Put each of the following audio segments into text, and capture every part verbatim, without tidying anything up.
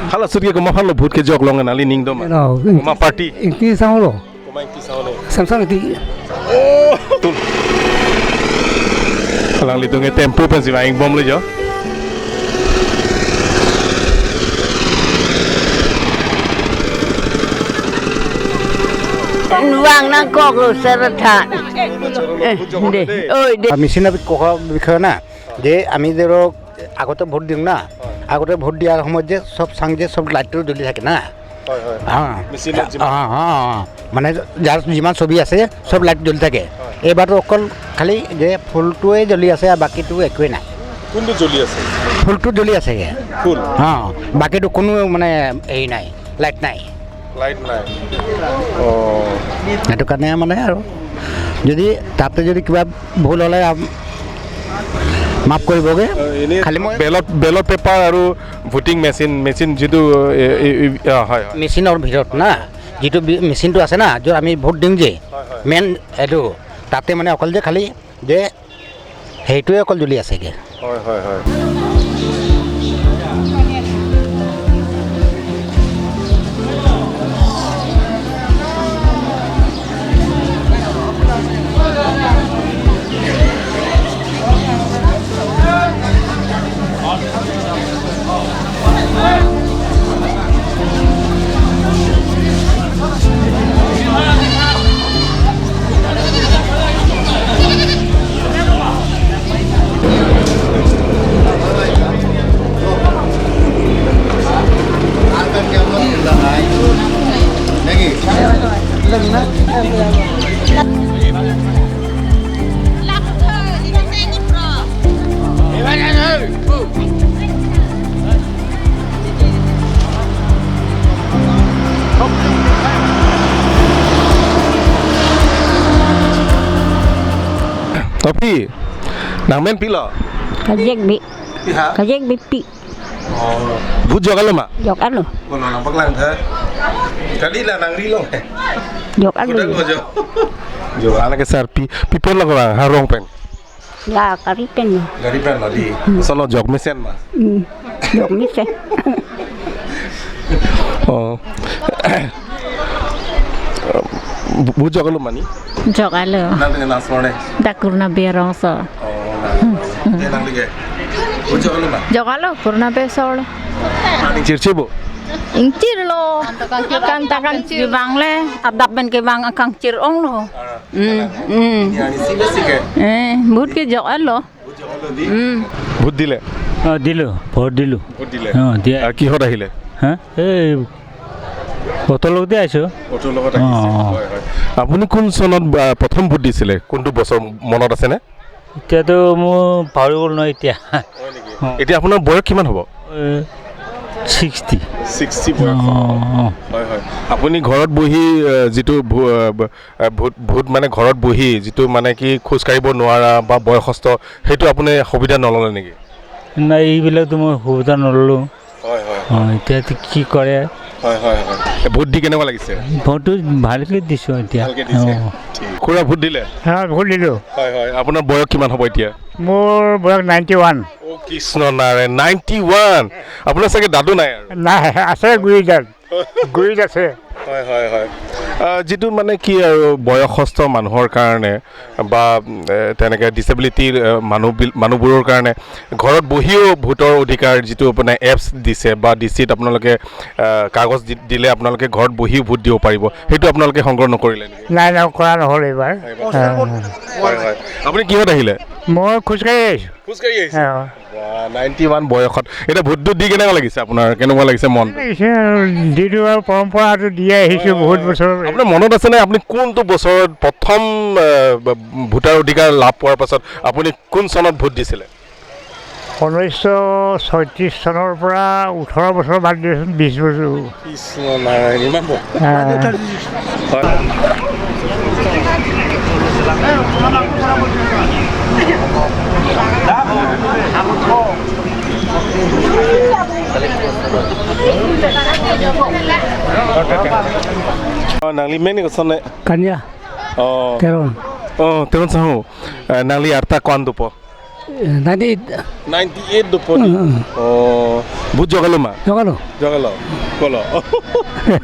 Halaso atike komat aphanlo vote kejok long nangli ning doma? No, komat party? Ingti Sangho lo. Komat Ingti Sangho lo? Samsung Ingti. Oh. Alanglitum ke tempo pensi vang bomlo jo. Nuang nangkok lo seretha. Eh, de. Oi, de. Machine abit kokha bikha na. যে আমি ধৰক আগতে ভোট দিওঁ না, হয়। আগতে ভোট দিয়াৰ সময়ত যে চব চাং যে চব লাইটটো জ্বলি থাকে না। হয়, হয়। হা। মেচিনত যিমান হা, হা, হা। মানে যাৰ যিমান ছবি আছে, চব লাইট জ্বলি থাকে। হয়। এইবাৰতো অকল খালি যে ফুলটোৱে জ্বলি আছে আৰু বাকীটো একোৱেই নাই। কোনটো জ্বলি আছে? ফুলটো জ্বলি আছেগে। ফুল? হা, বাকীটো কোনো মানে হেৰি নাই, লাইট নাই। লাইট নাই। অ। সেইটো কাৰণে মানে আৰু যদি তাতে যদি কিবা ভুল হ'লে আম-, মাফ কৰিবগে। অ, এনেই খালি মই বেলট, বেলট পেপাৰ আৰু ভোটিং মেচিন, মেচিন যিটো, এ, এ, এ, অ, হয়, হয়। মেচিনৰ ভিতৰত না, যিটো বি-, মেচিনটো আছে না, য'ত আমি ভোট দিম যে, হয়, হয়। মেইন এইটো, তাতে মানে অকল যে খালি যে সেইটোৱে অকল জ্বলি আছেগে। হয়, হয়, হয়। Aphi, nangmen pilo? Kajek bi. Piha? Kajek bi pi. Oh. Vote jok-alo ma? Jok-alo. Kono nangpaklang tha? Kali la nangri long he. Jok-alo. Udah ko jo. Jo, anak ke sarpi. Pi pen lo ko bang, ha rong pen. Ya, kari pen lo. Gari pen lo di. Hmm. Solo jok mesen ma. Hmm. Jok mesen. Oh. Vote jok-alo mani? Jok-alo. Nang dengan asmone? Dakurna Berongso. Oh, nang. Hmm. Eh, nangli ke? Vote jok-alo ma? Jok-alo, kurna besol. Aning chirchibo? Ingchir lo. Kanta kangchir bang le, adap pen ke bang kangchir ong lo. Ah, hmm, hmm. Ini ani si besi ke? Eh, vote kejok-alo. Vote jok-alo di? Hmm. Vote dile? অ, দিলো, ভোট দিলো। ভোট দিলে? অ, দিয়া। আহ, কিহত আহিলে? হা? এই অটোৰ লগতে আহিছো। অটোৰ লগত আহিছে? অ, অ। হয়, হয়। আপুনি কোন চনত, আহ, প্ৰথম ভোট দিছিলে? কোনটো বছৰ মনত আছেনে? এতিয়াতো মোৰ পাহৰি গ'ল নহয় এতিয়া। হয় নেকি? অ। এতিয়া আপোনাৰ বয়স কিমান হ'ব? এ, ছিক্সটি। ছিক্সটি বয়স। অ, অ। হয়, হয়। আপুনি ঘৰত বহি, আহ, যিটো ভো-, আহ, ব-, আহ, ভোট, ভোট মানে ঘৰত বহি যিটো মানে কি খোজ কাঢ়িব নোৱাৰা বা বয়সস্থ, সেইটো আপুনি সুবিধা নল'লে নেকি? নাই, এইবিলাকতো মই সুবিধা নল'লো। হয়, হয়, অ, হয়। এতিয়া কি কৰে? হয়, হয়, হয়। এ, ভোট দি কেনেকুৱা লাগিছে? ভোটটো ভালকে দিছো এতিয়া। ভালকে দিছে? অ। ঠিক। খুৰা, ভোট দিলে? হা, ভোট দিলো। হয়, হয়। আপোনাৰ বয়স কিমান হ'ব এতিয়া? মোৰ বয়স নাইণ্টি ওৱান। অ, কৃষ্ণ নাৰায়ণ, নাইণ্টি ওৱান। আপোনাৰ চাগে দাদু নাই আৰু? নাই, আছে গুৰি দাঁত। গুৰিত আছে। হয়, হয়, হয়। আহ, যিটো মানে কি আৰু বয়সস্থ মানুহৰ কাৰণে বা, এ, তেনেকে ডিচেবিলিটি, এ, মানুহ বিল-, মানুহবোৰৰ কাৰণে ঘৰত বহিও ভোটৰ অধিকাৰ যিটো আপোনাৰ এপছ দিছে বা ডিচিত আপোনালোকে, আহ, কাগজ দি-, দিলে আপোনালোকে ঘৰত বহিও ভোট দিব পাৰিব, সেইটো আপোনালোকে সংগ্ৰহ নকৰিলে নেকি? নাই, নাই, কৰা নহ'ল এইবাৰ। এইবাৰ। হয়, হয়। হয়, হয়। আপুনি কিহত আহিলে? মই খোজকাঢ়ি আহিছোঁ। খোজকাঢ়ি আহিছে? অ। বাহ, নাইণ্টি ওৱান বয়সত। এতিয়া ভোটটো দি কেনেকুৱা লাগিছে আপোনাৰ? কেনেকুৱা লাগিছে মন? লাগিছে আৰু, যিটো আৰু পৰম্পৰাটো দি আহিছোঁ বহুত বছৰ। আপোনাৰ মনত আছেনে, আপুনি কোনটো বছৰত প্ৰথম, এ, ব-, ভোটাৰ অধিকাৰ লাভ পোৱাৰ পাছত আপুনি কোন চনত ভোট দিছিলে? ঊনৈছশ ছয়ত্ৰিছ চনৰ পৰা ওঠৰ বছৰ বাদ দিয়কচোন, বিছ বছৰ। কৃষ্ণ নাৰায়ণ, ইমান ব-, আহ। হয়। অ, nangli meng ni kosonne? Kanya. Oh. Teron. Oh, Teron sahu. Eh, nangli arta ko-an dopo? Eh, ninety eight. Ninety eight dopo ni? Hmm, hmm. Oh, vote joklo ma? Joklo. Joklo. Kolo.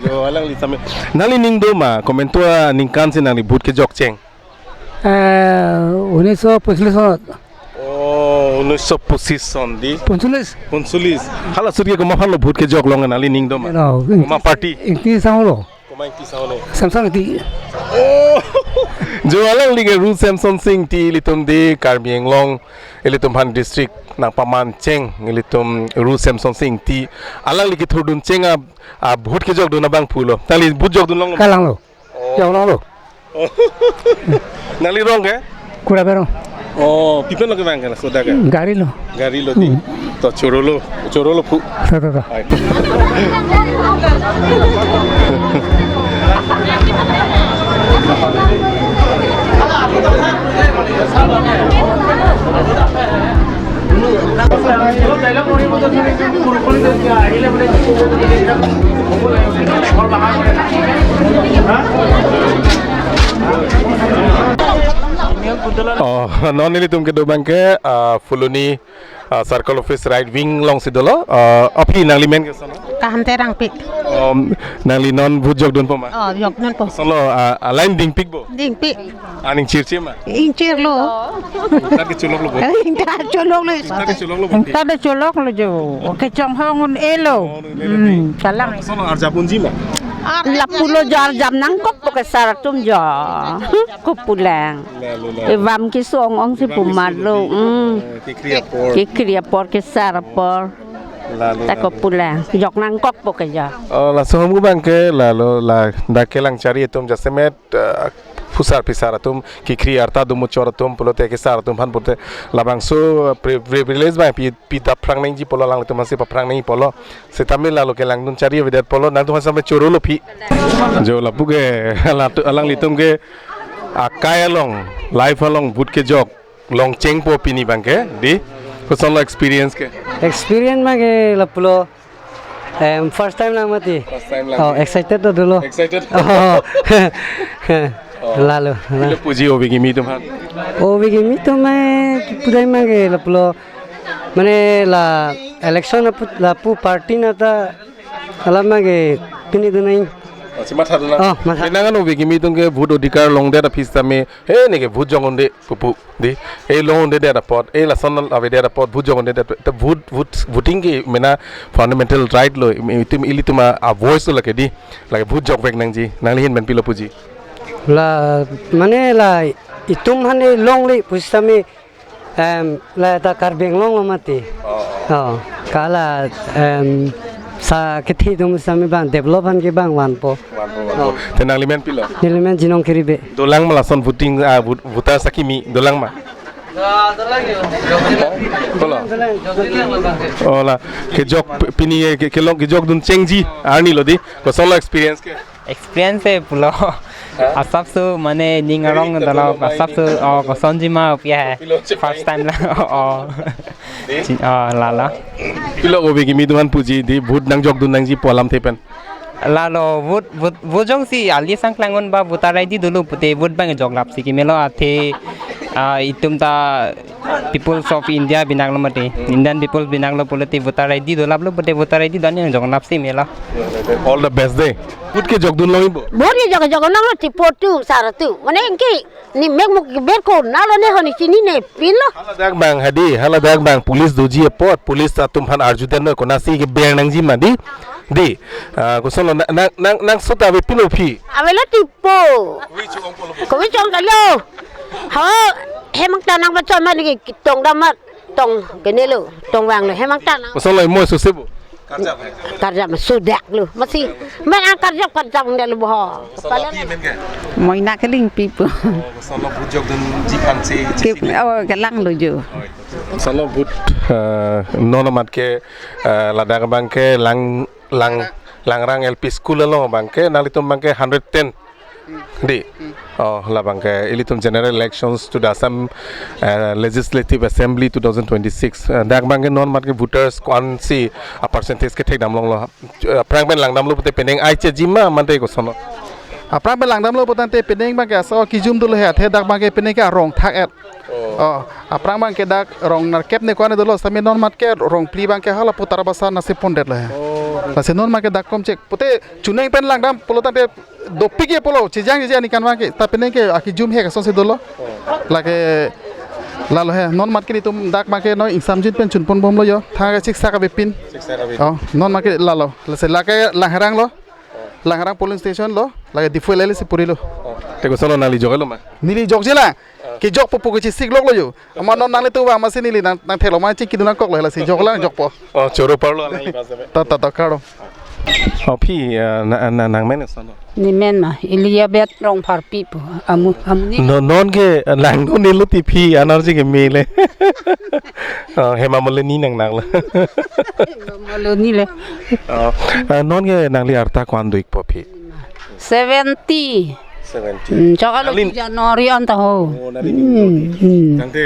Jo, alangli tame. Nangli ning do ma, komentu aningkan si nangli vote kejok cheng? Eh, ঊনৈছশ পঁয়চল্লিছ চনত। Oh, ঊনৈছশ পঁচিছ চন di? পঞ্চল্লিছ। পঞ্চল্লিছ. Hala suri ke komat aphan lo vote kejok long, nangli ning do ma? Lo, komat party? Ingti Sangho lo. Komat Ingti Sangho lo? Samson Ingti. Oh. Jo, alangli ke Ru Samson Sing Ingti, ilitum di Karbi Anglong, ilitum aphan district nangpaman cheng, ilitum Ru Samson Sing Ingti. Alangli kethurdun cheng a, a vote kejokdun abangphu lo. Nangli vote jokdun long? Kalang lo. Oh. Jok long lo. Oh. Nangli rong ke? Kura berong. Oh, pi pen lo kevang ke laso adak ke? Gari lo. Gari lo di. Hmm. To choro lo, choro lo phu. To, to, to. Ai. Oh, non nelitum kedo abang ke, ah, Phuloni, ah, Circle Office right wing along si dolo. Ah, aphi nangli meng ke kosonlo? Kaham Terangpi. Um, nangli non vote jokdunpo ma? Oh, jokdunpo. Kosonlo, ah, a-line dingpikpo? Dingpik. Aning chirchir ma? Ingchir lo. Ingta ke cholok lo bo? Ingta cholok lo. Ingta ke cholok lo bo? Ingta ke cholok lo jo. Oke, chonghong un-e lo. Oh, un-e lo di. Hmm, kalang. Kosonlo, arjap unji ma? Lapulo jo, arjap nangkokpo ke sar atum jo. Kopulang. Lalu, lalu. Evam kesung ong si pumat lo. Hmm. Kekri apor. Kekri apor, kesar apor. Lalu, ta lalu. Kopulang. Jok nangkokpo ke jo. Oh, laso ahum abang ke, lalo, la, dak kelang chari atum jasemet, eh, phusar phisar atum, kekri arta do muchot atum pulote, kesar atum aphan pulote, labangso, eh, pri-, privilege abang pi, pidap phrang nangji pulo, alanglitum aphansi paphrang nangji pulo. Setame lalo kelangdun chari avedet pulo, nangtum aphan sampai choro lo phi. Jo lapu ke, alatu-, alanglitum ke, akai along, live along, vote kejok long chengpo pini abang ke, di, kosonlo experience ke? Experience abang ke lapulo, em, first time lang mati. First time lang. Oh, excited to dolo. Excited. Oh. Oh. Lalo, lalo. Pilo puji ove kimi atum aphan? Ove kimi atum, eh, kipudai abang ke lapulo. Mane la election lapu, lapu party nata alam abang ke pini dunai. Oh, si matha dun nang. Oh, matha. Penang an ove kimi atum ke vote odhikar longdet aphi setame, he neke vote jok unde pupu. Di, e long undedet apot, e lason avedet apot, vote jok undedet, te vote, vote, voting ke mena fundamental right lo, im-, itum, ilitum a, a voice lo lake di, lake vote jokvek nangji, nangli ahin pen pilo puji? La, mane la, itum aphan e longle pusitame, em, la ta Karbi Anglong lo mati. Oh. Oh, kala, em, sa kethi atum sitame abang, develop aphan ke abang vanpo. Vanpo, vanpo. Oh. Te nangli men pilo? Neli men Jinong Kiribe. Dolang ma lason voting, ah, vot-, voter sakimi, dolang ma? Kolo? Oh, la, kejok p-, pini, eh, ke, kelong kejokdun chengji, arni lo di, kosonlo experience ke? Experience e pulo. Ha? Asapso mane ning arong dolo, asapso, oh, kosonji ma pu he. Pilo chepai. First time lang, oh. Di? Chi-, oh, lalo. Pilo ove kimi atum aphan puji di, vote nangjokdun nangji pu alamthe pen? Lalo, vote, vote, vote jongsi ali sangklang un ba voter I D dolo pute vote abang joklapsi kimelo athe, ah, itum ta Peoples of India binaklo mati. Indian Peoples binaklo pulote voter I D dolaplo pute voter I D do-an nangjoklapsi melo. All the best de. Vote kejokdun longji bo? Vote kejok, jok nanglo, ti vote tu, sar tu. Mane engki, ne mek muk ber ko, nalo ne honi chinine pinlo. Hala dak abang hadi, hala dak abang police doji apot, police atum aphan arjudet noi, konatsi keber nangji ma di. Di, ah, kosonlo na-, nang, nang, nang sota avepinlo aphi? Avelo tipo. Kovi chong kalo. Ho, hem angtan nangpachoi ma neli ketong damat tong kenelo, tong vanglo, hem angtan nang. Kosonlo imo suse bo? Karjap ma sudak lo, masi. Men ang karjap karjap ndalo boho. Kosonlo aphi amen ke? Moina Kelingpi pu. Oh, kosonlo vote jokdunji aphansi Ke, chesik le? Oh, kelanglo jo. Oh, ito. Kosonlo vote, eh, non amat ke, eh, ladak abang ke lang lang Langrang L P School along abang ke nanglitum abang ke hundred ten. Di. Oh, labang ke ilitum general elections to the Assam, eh, Legislative Assembly two thousand twenty-six. Eh, dak abang ke non amat ke voters ko-ansi a percentage kethekdam longlo. Eh, aphrang pen langdamlo pute penang ai cheji ma mante kosonlo? Aphrang pen langdamlo putangte penang abang ke aso kijum dolo he, athe dak abang ke penang ke arong thak-et. Oh. Oh, aphrang abang ke dak rong nerkep ne ko-an dolo, sami non amat ke rong phli abang ke hala putar basa nasi pondet lo he. Oh. Lasi non amat ke dak komchek. Pute chuneng pen langdam pulo tangte dopik ke pulo, chejang chejang aningkan abang ke, ta penang ke akijum he kosonsi dolo. Oh. Lake lalo he, non amat ke nelitum dak abang ke no ingsamjin pen chunpon bomlo jo. Thang ke siksak avepin. Siksak avepin. Oh, non amat ke lalo. Lasi lake Langherang lo. Langherang polling station lo, lake Diphu L L si purilo. Oh. Te kosonlo nangli joklo ma? Neli jokjelang. Kejokpo pu kechesik loklo jo. Amat non nanglitum vang masi neli nang, nangtheklong ma chingki dun nangkoklo lasi joklang jokpo. Oh, choro parlo nangli bas ave. Ta, ta, ta, karo. Oh, aphi, eh, na, na, nangmen kosonlo? Nemen ma, Elizabeth Rongpharpi pu. Amu, amu ni. No, non ke, eh, langdun nelo ti aphi, anerji ke mele. Oh, Hema Malini nang nanglo. Hema Malini le. Oh, eh, non ke nangli arta ko-an do-ikpo aphi? Seventy. Seventy. Hmm, choklo. Nangli January anta ho. Oh, nangli Hmm, ning hmm. Tangte,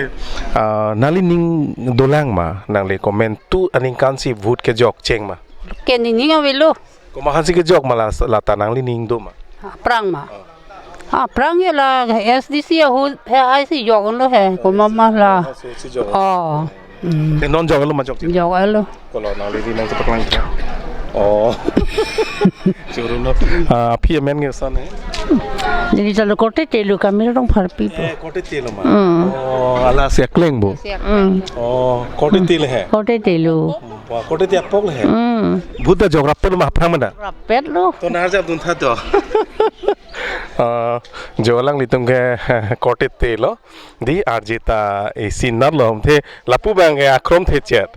ah, nangli ning dolang ma, nangli komantu aningkan si vote kejok cheng ma? Ke nening avelo. Komat aphansi kejok ma la, lata nangli ning do ma? Aphrang ma. Ah. Aphrang ke la S D C ahut he aisi joklo he, komat ma la. Ah, so si jok. Oh. Hmm. Te non joklo ma jokji? Joklo. Kolo nangli ri nang chepaklang ke. Oh. Choro lo. Ah, aphi amen ke koson he? Neli chalo korte telo kami Rongpharpi pu. Eh, korte telo ma. Hmm. Oh, hala si akleng bo. Hmm. Oh, korte telo he. Korte telo. Wah, korte te apok le he. Hmm. Vote ta jok rappetlo ma aphrang ma da? Rappetlo. To nang arjap duntha to. Ah, jo alanglitum ke korte telo. Di arje ta isi nar lo the lapu abang ke akrom the chet.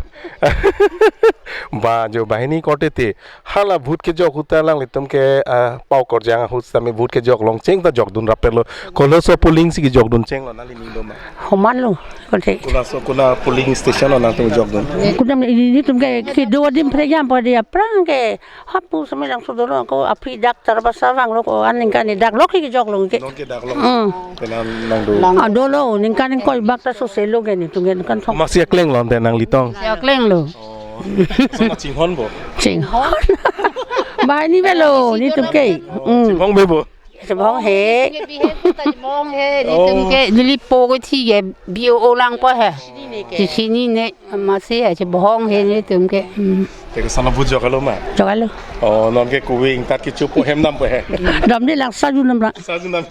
Ba jo banghini korte te hala vote kejok ahut ta alanglitum ke, ah, pau korjang ahut sami vote kejok longcheng ta jokdun rappetlo. Kolaso polling si kejokdun chenglo nangli ning do ma? Homan lo, korte. Kolaso, kola polling station lo nangtum jokdun? Kudam nelitum ke kedo adim phrejam pade aphrang ke hapu sami langso dolo ko aphi dak Tarbasa vanglo ko aningkan ni dak lok ke joklo ke. Non ke dak lok. Hmm. Te nang nang do. Ah, dolo ningkan ingkoi bak ta sose lo ke nelitum ke ningkan thong. Masi akleng lo te nanglitong? Si akleng lo. Oh. Kosonlo chinghon bo? Chinghon. Banghini avelo nelitum ke. Hmm. Chinghon be bo? Chebong he. Chebong he, nelitum ke, neli po ko thi ke, B O O langpo he. Chesini ne, masi he, chebong he nelitum ke. Hmm. Te kosonlo vote joklo ma? Joklo. Oh, non ke kuwing tat kechopo hem dampo he. Damde lang saju nam ra. Saju nam.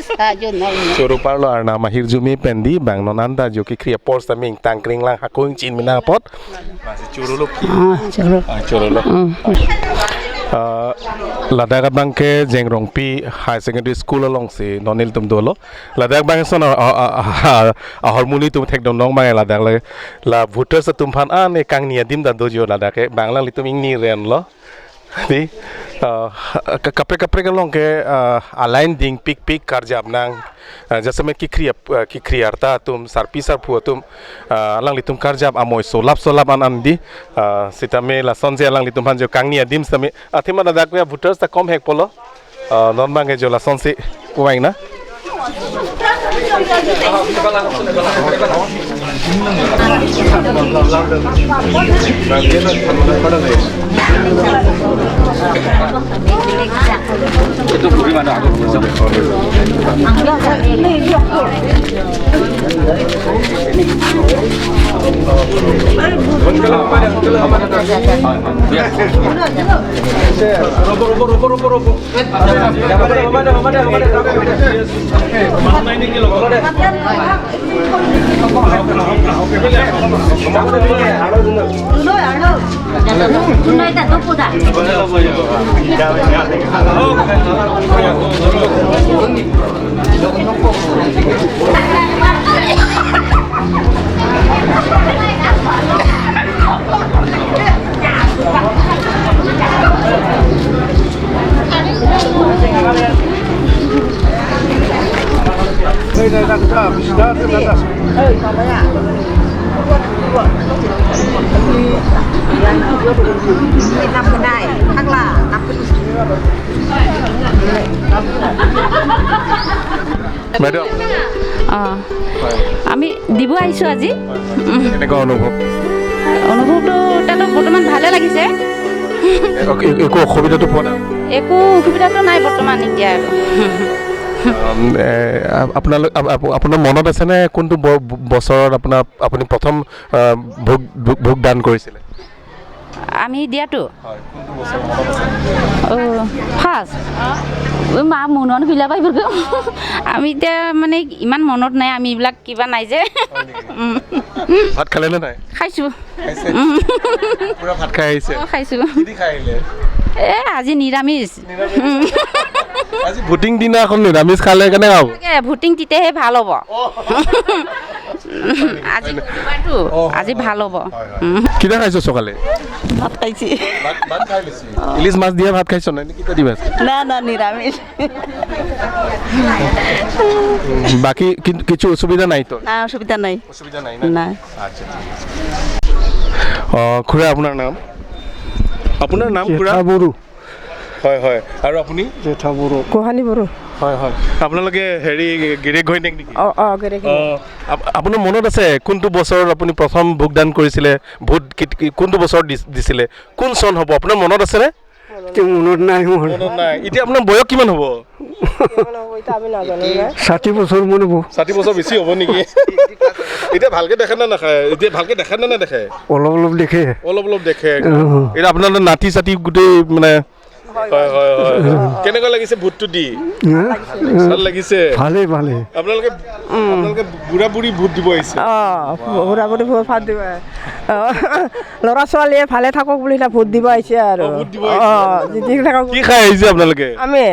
Saju nam. Choro parlo arnam ahirjume pen di bang non anta jo kekhri apor sami ingtang kring lang hako ingchin mena apot. Masi choro lo ki. Ah, choro. Ah, choro lo. Hmm. Ah, ladak abang ke Jengrongpi Higher Secondary School alongsi non nelitum dolo. Ladak abang son a, a, a, a, ahormu nelitum thekdun long abang ladak le. La voters atum aphan ane kangni adim ta do jo ladak ke. Bang alanglitum ingni renlo. Di, ah, ka-, kaprek kaprek along ke, ah, a-line dingpikpik karjap nang. Ah, jasemet kekhri ap-, ah, kekhri arta atum, sarpi sarpo atum, ah, alanglitum karjap amoi solap solap an an di, ah, sitame lasonsi alanglitum aphan jo kangni adim sitame, athema ladak ke voters ta kom hek polo, ah, non abang ke jo lasonsi puvaina. বাইদেউ, অ, হয়। আমি ডিবু আহিছোঁ আজি। উম। কেনেকুৱা অনুভৱ? অনুভৱটো এতিয়াতো বৰ্তমান ভালে লাগিছে। এক-, এক-, একো অসুবিধাটো পোৱা নাই? একো অসুবিধাটো নাই বৰ্তমান এতিয়া আৰু। উম, এ, আ-, আপোনালোক, আপ-, আপ-, আপোনাৰ মনত আছেনে কোনটো ব-, বছৰত আপোনাৰ, আপুনি প্ৰথম, আ, ভোগ, ভোগ, ভোগ দান কৰিছিলে? আমি দিয়াতো? হয়, কোনটো বছৰ মনত আছে? অ, ফাৰ্ষ্ট। অ, মা, মনত পেলাবা এইবোৰকে। আমি এতিয়া মানে ইমান মনত নাই, আমি এইবিলাক কিবা নাই যে। হয় নেকি? উম। ভাত খালে নে নাই? খাইছোঁ। খাইছে? উম। পুৰা ভাত খাই আহিছে? অ, খাইছোঁ। কি দি খাই আহিলে? এ, আজি নিৰামিষ। নিৰামিষ? উম। আজি ভোটিং দিনাখন নিৰামিষ খালে কেনেকা হ'ব? তাকে, ভোটিং তেতিয়াহে ভাল হ'ব। অ। আজি শনিবাৰটো, অ, হয়, আজি হয়। ভাল হ'ব। হয়, হয়। উম। কিতা খাইছ সকালে? ভাত খাইছি। ভাত, ভাত খাই লৈছি। ইলিছ মাছ দিয়া ভাত খাইছ নাই? নে কিতা দি ভাত? না, না, নিৰামিষ। বাকী কি-, কিছু অসুবিধা নাই তো? না, অসুবিধা নাই। অসুবিধা নাই না? নাই। আচ্ছা, ঠিক আছে। অ, খুৰা, আপোনাৰ নাম? আপোনাৰ নাম, খুৰা? জেঠা বড়ো। হয়, হয়। আৰু আপুনি? জেঠা বড়ো। গোহানি বড়ো। হয়, হয়। আপোনালোকে হেৰি গিৰিয়েক ঘৈণীয়েক নেকি? অ, অ, গিৰিয়েক অ, ঘৈণীয়েক। আপ-, আপোনাৰ মনত আছে কোনটো বছৰত আপুনি প্ৰথম ভোগদান কৰিছিলে? ভোট কি-, কি-, কোনটো বছৰত দিছ-, দিছিলে? কোন চন হ'ব? আপোনাৰ মনত আছেনে? এতিয়া মনত নাই মোৰ। মনত নাই। এতিয়া আপোনাৰ বয়স কিমান হ'ব? কিমান হ'ব এতিয়া আমি নাজানো না। ষাঠি বছৰ মান হ'ব। ষাঠি বছৰ বেছি হ'ব নেকি? এতিয়া ভালকে দেখে নে নাখায়? এতিয়া ভালকে দেখে নে নেদেখে? অলপ অলপ দেখে। অলপ অলপ দেখে। অ। এতিয়া আপোনাৰ নাতি চাতি গোটেই মানে হয়, হয়, হয়, হয়। কেনেকুৱা লাগিছে ভোটটো দি? হা? ভাল লাগিছে? ভালেই, ভালেই। আপোনালোকে, আপোনালোকে বুঢ়া বুঢ়ী ভোট দিব আহিছে? অ, বুঢ়া বুঢ়ী ভোট, ভোট দিব। অ, ল'ৰা ছোৱালীয়ে ভালে থাকক বুলি এটা ভোট দিব আহিছে আৰু। অ, ভোট দিব আহিছে। অ, জিতি থাকক। কি খাই আহিছে আপোনালোকে? আমি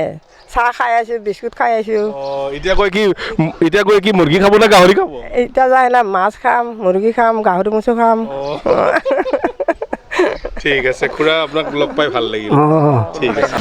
চাহ খাই আছো, বিস্কুট খাই আছো। অ, এতিয়া গৈ কি, এতিয়া গৈ কি মুৰ্গী খাব নে গাহৰি খাব? এতিয়া যায় না মাছ খাম, মুৰ্গী খাম, গাহৰি মাংস খাম। অ। ঠিক আছে, খুৰা, আপোনাক লগ পাই ভাল লাগিল। অ। ঠিক আছে।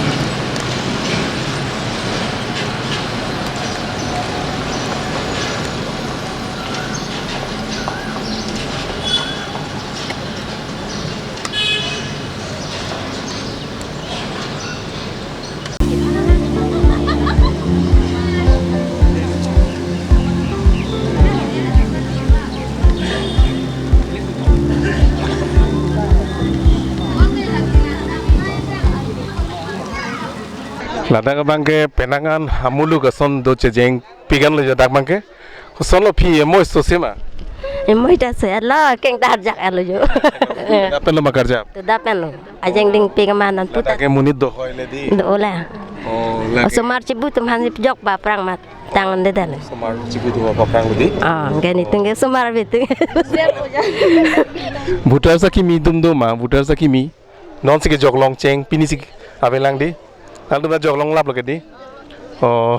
Ladak abangke penang an amuluk ason do chejeng pigan lo jo dak abangke. Kosonlo phi, emo isto sema? Emo ita se alo keng ta arjak alo jo. Dapen lo ma karjap? To dapen lo. Ajeng ding pik ma nangputar. Ladak ke monit do hoi le di. Do ola. Oh, lagi. Osomar chibu tum hansi jok ba prang mat. Tang de dan. Osomar chibu do ba prang di. Ah, gani tung ke osomar bitu. Voter sa kimi dum do ma, voter sa kimi. Non si ke jok long cheng, pini si ke avelang di. Nangtum ta jok long lap lake di. Oh.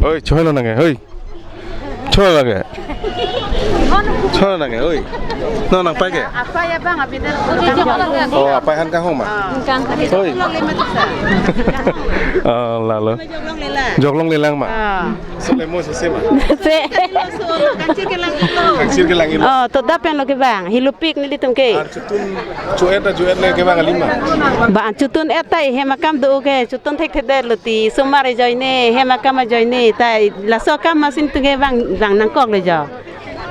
Oi, choi lo nange, oi. Choi lo nange. Choi lo nange, oi. No, nangpai ke? Apa ya, Bang? Abis itu. Oh, apa han ka homa? Oi. Oh, lalo. Jok long lelang ma. Ah. Sole mo sese ma. Se. Kangsir kelang ilo. Kangsir kelang ilo. Oh, to dapen lo ke bang. Hilupik nelitum ke. An chutun chuet na chuet le ke bang alima. Ba an chutun et ta hem akam do ke. Chutun thekthedetlo ti. Osomar ajoine, hem akam ajoine. Ta laso akam masin tum ke bang, bang nangkok le jo.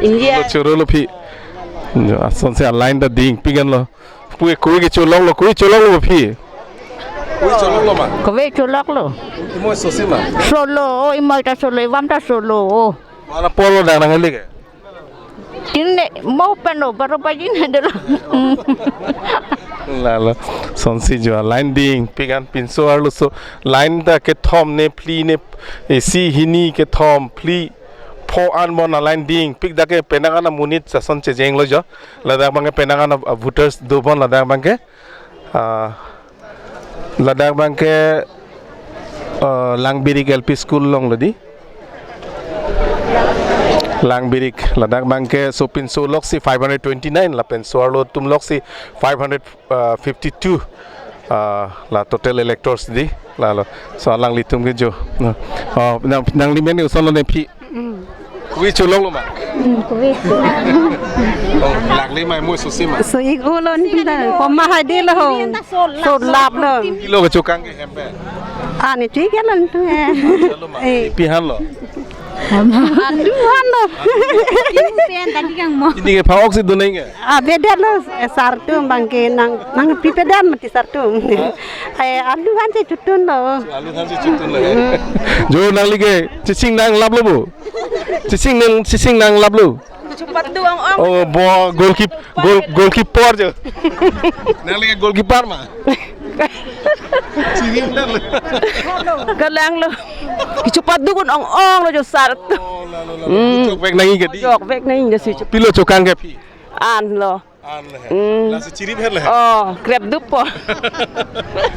India. Lo choro lo phi. Jo, ason se a line ta ding pigan lo. Pui kui ke cholok lo, kui cholok lo phi. Kui cholok lo ma. Kove cholok lo. Imo sosi ma. Solo, o imo ta solo, ivam ta solo. O. Mana polo dang nang le ke? Tin ne mo pano baro pa jin de lo. Lalo, sonsi jo line ding, pigan pinso arloso, line ta kethom ne phli ne, isi hini kethom phli. O an bon a-line dingpik dak ke penang an amonit ason chejenglo jo. Ladak abangke penang an a, a voters do bon ladak abangke. Ah, ladak abangke, ah, Langbirik L P School along lo di. Langbirik ladak abangke sopinso aloksi five hundred twenty-nine lapen so-arlo atum aloksi five hundred fifty-two, ah, la total electors di lalo. So alanglitum ke jo. Na. Oh, nang, nangli men ke kosonlo ne phi? Mm. Kuvoi cholonglo ma? Mm, kuvoi. Oh, lakle ma, mo susi ma. So ik ulon pinda, koma hadi lo ho. So lap lo. Pilo kechokang ke hem pen? Ani chui ke lan tu he. Chalo ma. Eh. Phi hanlo? Alu hanlo. Pin pen tadi kang mo. Pini ke pha-ok si do nang ke? Avedet lo, eh, sar atum abangke nang, nangpipedet mati sar atum. Hah? Eh, alu han si chotun lo. Alu han si chotun lo, eh. Jo nangli ke, chesing nanglaplo bo. Chesing nang, chesing nanglaplo. Chepatdu ong-ong. Oh, bo, goalkeep-, goal, goalkeeper jo. Nangli ke goalkeeper ma? Chiri lo. Kalanglo. Kechepatdu kun ong-ong lo jo sar atum. Oh, lalo, lalo. Hmm. Jokvek nangji ke di? Jokvek nangji si. Pilo chokang ke phi? An lo. An le. Hmm. Lasi chiriphet le. Oh, krep dupo.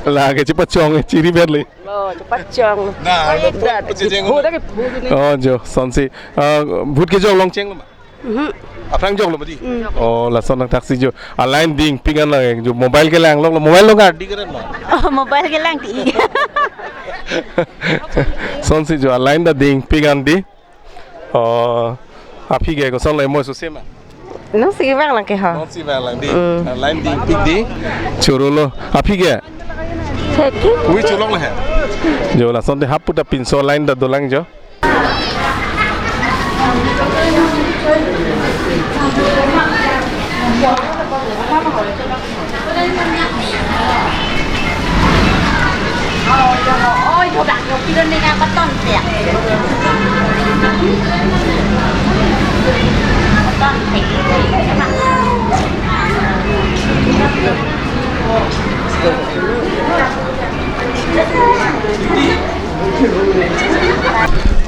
La ke chepachong, chiriphet le. Oh, chepachong. Na, lo po, po chejeng. Oh, jo, sonsi. Ah, vote kejok longcheng lo ma? Mhm. Aphrang joklo ma di? Hmm. Oh, lason nangthaksi jo. A-line dingpik an la jo mobile kelang lo, mobile lo ngar di keren ma? Oh, mobile kelang ti. Sonsi jo a-line ta dingpik an di. Oh, aphi ke kosonlo, mo susi ma? Nonsi vanglang ke ho. Nonsi vanglang di. Mm. Ah, line dingpik di. Chorolo. Aphi ke? Thek ke? Kuvoi cholonglo he. Jo lason te hap puta pinso line ta dolang jo.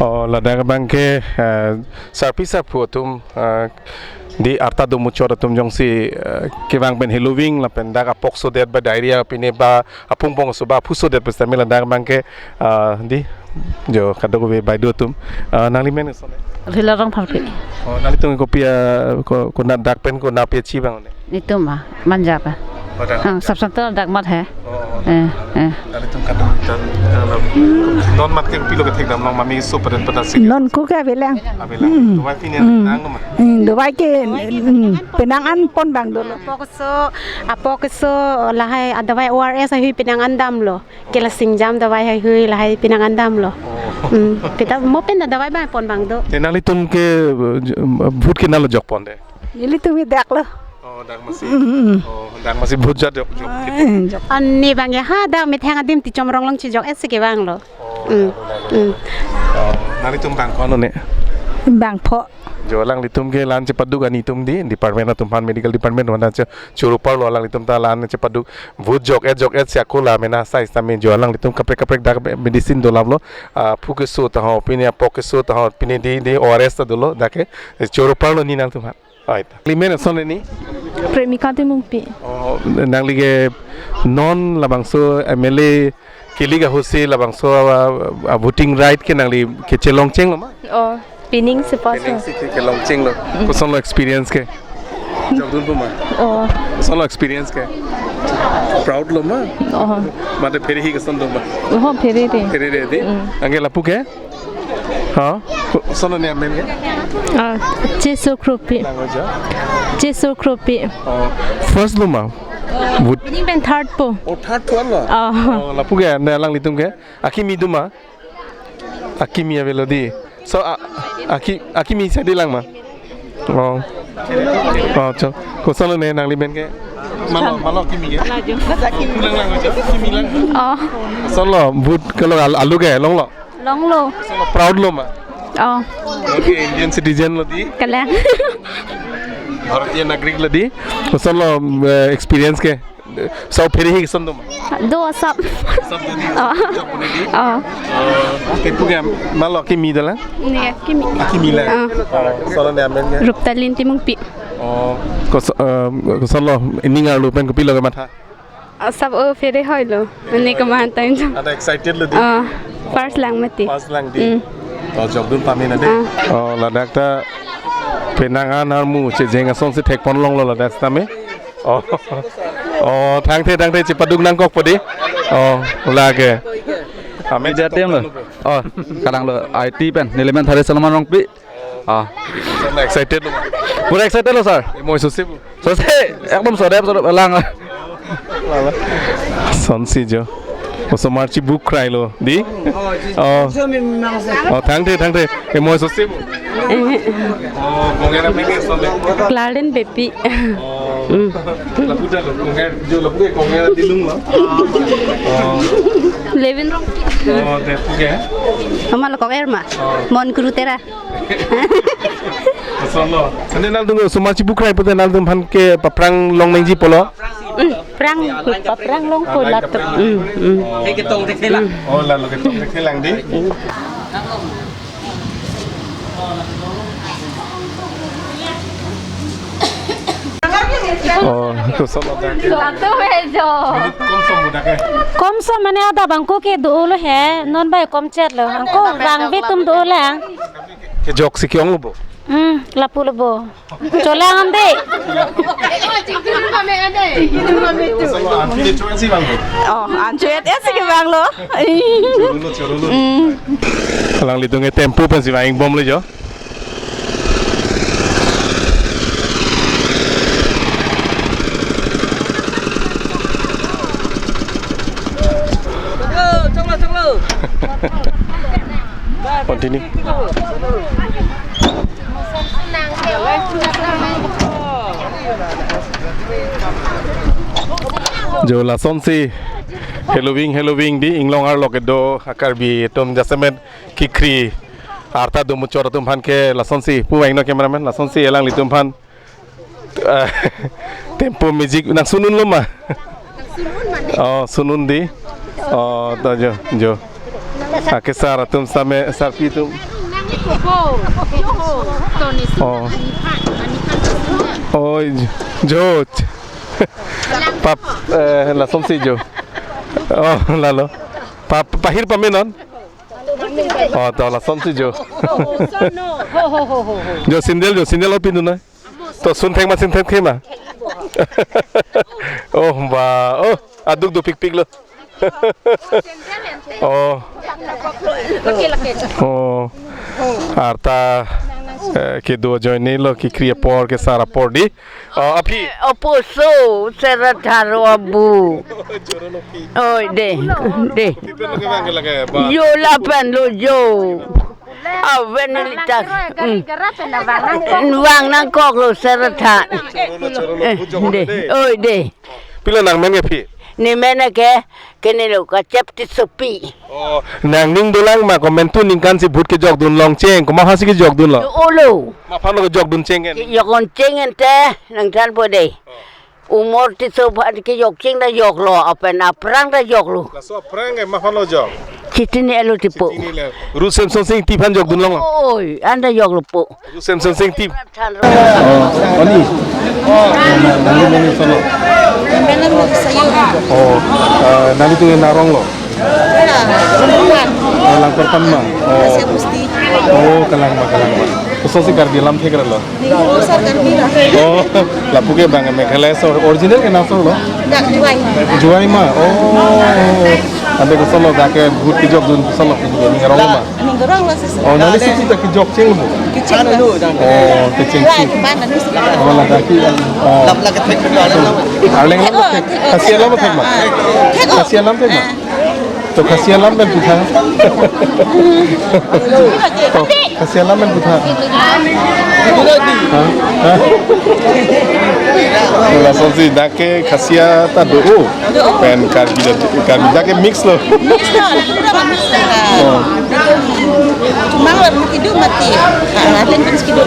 Oh, ladak abangke, eh, sarpi sarpo atum, eh, di arta do muchot atum jongsi, eh, kevang pen heloving lapen dak apok sodet ba diarrhea pine ba apung pong so ba aphu sodet pesta mila dak abangke, ah, di jo kadokave baideo atum. Ah, nangli men kosonlo? Rila Rongpharpi. Oh, nanglitum kopi, ah, ko, konat dak pen konat pi chi abang ne? Netum ma, Manja pa. Oh, dak. Ah, sub center dak mat he. Oh, oh. Eh, eh. Nanglitum kadokave, ah, non mat ke kopilo kethekdam long ma, me so padet padat si? Non ko ke avelang. Avelang. Hmm. Dawai pine, hmm, nang ma? Hmm, dawai ke, hmm, penang an pon abang dolo. Apok keso, apok keso lahai adawai O R S ahui penang an damlo. Ke la singjam dawai haihui lahai penang an damlo. Oh. Hmm. Pita mo pen ta dawai abang pon abang do. Te nanglitum ke, eh, vote ke nalo jokpon de? Nelitum ke dak lo. Oh, dak masi. Hmm, hmm. Oh, dak masi vote jat jok, jok. Eh, jok. Ani abang ya ha dak methang adim Tichom Ronglong chejok-et si kevanglo. Oh, hmm, lalo, lalo. Hmm. Oh, nanglitum bang ko-an lo ne? Bang pho. Jo alanglitum ke la-an chepaduk ani atum di, department atum aphan, medical department aphan che, choro parlo alanglitum ta la-an chepaduk, vote jok-et jok-et si ako la mena sai sitame jo alanglitum kaprek kaprek dak medicine dolaplo, ah, aphu keso ta ho, pine apok keso ta ho, pine di, di O R S ta dolo, dak ke, choro parlo ne nangtum aphan. Oi ta. Nangli men kosonlo ni? Premika Timungpi. Oh, nangli ke non labangso M L A kili ka hosi labangso, ah, ah, voting right ke nangli kechelongchenglo ma? Oh, pining si pas. Pining si ke, kelongchenglo. Mm. Kosonlo experience ke? Jokdunpo ma? Oh. Kosonlo experience ke? Proud lo ma? Oh. Mate phere hi koson do ma? Oh, phere re. Phere re di? Mm. Anke lapu ke? Ha? Kosonlo ne amen ke? Ah, Cheso Kropi. Language, ha? Cheso Kropi. Oh. First lo ma? Vote. Pining pen third po. Oh, third po lo? Oh. Oh, lapu ke, ne alanglitum ke? Akimi do ma? Akimi avelo di. So, a, aki, akimi sadi lang ma? Oh. Oh, cho. Kosonlo ne nangli men ke? Malo, malo akimi ke? Lang lang cho. Akimi lang. Oh. Kosonlo, vote ke lo al-, alu ke, longlo? Longlo. Kosonlo, proud lo ma? Oh. Okay, Indian citizen lo di. Kalang. Bharatiya Nagarik lo di. Kosonlo, eh, experience ke? Sop phere hi kosontum? Do asap. Sop do di. Oh. Jok puni di. Oh. Oh, te puke malo kimi dolang? Ne, kimi. Akimi lang. Ah. Oh, solo ne amen ke? Ruptalin Timungpi. Oh, kos-, eh, kosonlo, ning arlo pen kopilo kematha? Asap o phere hoilo. Mane kematha injam. Ada excited lo di? Ah, first lang mati. First lang di. Mm. Oh, jokdun pame nang de. Ah. Oh, ladak ta penang an armu chejeng asonsi thekpon longlo ladak tame. Oh. Oh, thangthe, thangthe chepaduk nangkokpo di. Oh, lake. Amen. Jatiam lo. Oh, kalanglo I T pen, nelimen Thare Solomon Rongpi. Ah. Excited lo. Pura excited lo, sir. Imoi sose pu? Sose, ekdom sodep, sodep, lang. Sonsi jo. Osomar chibu krailo, di? Oh. Oh, thangthe, thangthe. Imoi sose pu? Oh, konger amen ke sonle? Clarence Beypi. Oh. Mm. Lapu ta lo, konger, jo lapu ke konger dilung lo. Oh. Levin Rongpi. Oh, te puke? Mama lo konger ma. Oh. Mon Kuru Tera. Kosonlo. Ante nangtum osomar chibu krai pute nangtumphan ke paphrang long nangji pulo? Mm, phrang, paphrang longpo latum. Mm, mm. Ke ketong te khela. Oh, lalo ketong te khelang di. Mm. Oh, kosonlo. Latum he jo. Minute komsom pu dak ke? Komsom mane adap angko ke dolo he, non bai komchet lo. Angko rangve atum dolang. Kejok si ke-ong lo bo? Hmm, lapu lo bo. Cholang ande. Kosonlo, anchot si vanglo? Oh, anchot si ke vanglo. Chorolo, chorolo. Hmm. Alanglitum ke tempo pensi vang bomlo jo. Continue. Jo lasonsi heloving, heloving di inglong arlo kedo a-Karbi atum jasemet kikhri arta do muchot atumphan ke lasonsi pu vangnon cameraman, lasonsi alanglitum aphan, eh, tempo music nangsun unlo ma? Oh, sun un di. Oh, to jo, jo. Ake sar atum same, sarpi atum. Oh. Oi, jo. Pap, eh, lasonsi jo. Oh, lalo. Pap, pahir pamenon? Oh, to lasonsi jo. Jo sandal jo, sandal lo pindun nai. To sun thek ma, sun thek thek ma. Oh, ba, oh, aduk dopikpik lo. Oh. Oh. Arta, eh, kedo ajoine lo kikhri apor, kesar apor di. Oh, aphi? Opo so, Sera Tharo abu. Oi, de, de. Pi pen lo kevang ke lake, ba? Jo lapen lo jo. Aven neli ta. Hmm. Vang nangkok lo Sera Tharo. Chorolo, chorolo, eh, bu jok de, de. Oi, de. Pilo nangmen ke aphi? Nemen ke, ke ne lo Kachep Tissopi. Oh, nangning dolang ma komantu ningkan si vote kejokdun longcheng, komat aphansi kejokdunlo? Olo. Mat aphan lo kejokdun cheng ke? Kejokdun cheng ente, nangthanpo de. Oh. Umor Tisso aphan kejok cheng ta joklo, apen aphrang ta joklo. Laso aphrang ke mat aphan lo jok? Chitini elo tipo. Chitini le. Ru Semson Sing Ingti aphan jokdun longlo? Oi, anta joklo po. Ru Semson Sing Ingti. Oh, oni. Nangli mane solo. Oh, eh, nanglitum arong lo? Oh, Langkorpan ma. Oh. Oh, kalang ma, kalang ma. Kosonsi Karbi alam thek ra lo? Ning ko sar Karbi ra. Oh, lapu ke bang Meghalaya so, original ke naso lo? Dak Jowai. Jowai ma. Oh. Ante kosonlo dak ke vote kejokdun kosonlo ke ning arong ma? Ning arong lo sisi. Oh, nangli sisi ta kejok cheng lo? Kecheng lo. Oh, kecheng si. Wala dak ke, oh. Lap lap ke thek lo. Arleng lo thek. Khasi alam thek ma? Thek. Khasi alam thek ma? To Khasi alam pen putha. To Khasi alam pen putha. Ha? Ha? Lasonsi dak ke Khasi ta do. Pen Karbi ta, Karbi dak ke mix lo. Mix lo, pura mix lo. Oh. Cuma lo kidu mati. Ah, latin pun kidu.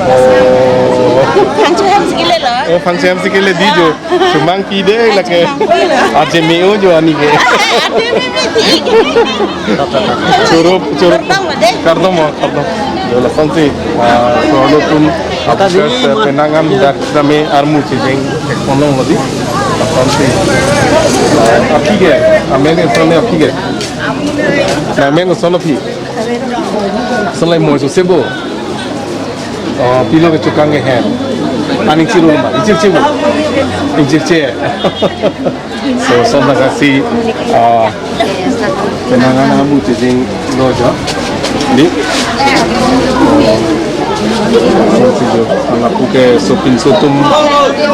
Oh. Kan cuy harus gila lo. Oh, function si kele di jo. Chomang pi de lake. Aje me-o jo ani ke. Choro, choro. Kardom mo de. Kardom mo, kardom. Jo, lasonsi, ah, so lo tum, ah, Bukas, ah, penang an dak same armu chejeng ponlong lo di. Lasonsi. Ah, aphi ke, amen ke same aphi ke. Amen ke solo phi. Solo moi so sebo. Oh, pilo ke chokang ke hem. Aning chiru ma, inchir chiru. Inchir che. So, so na kasi, ah, penang an armu chejeng lo jo. Di. So, si jo, lapu ke sopinso atum,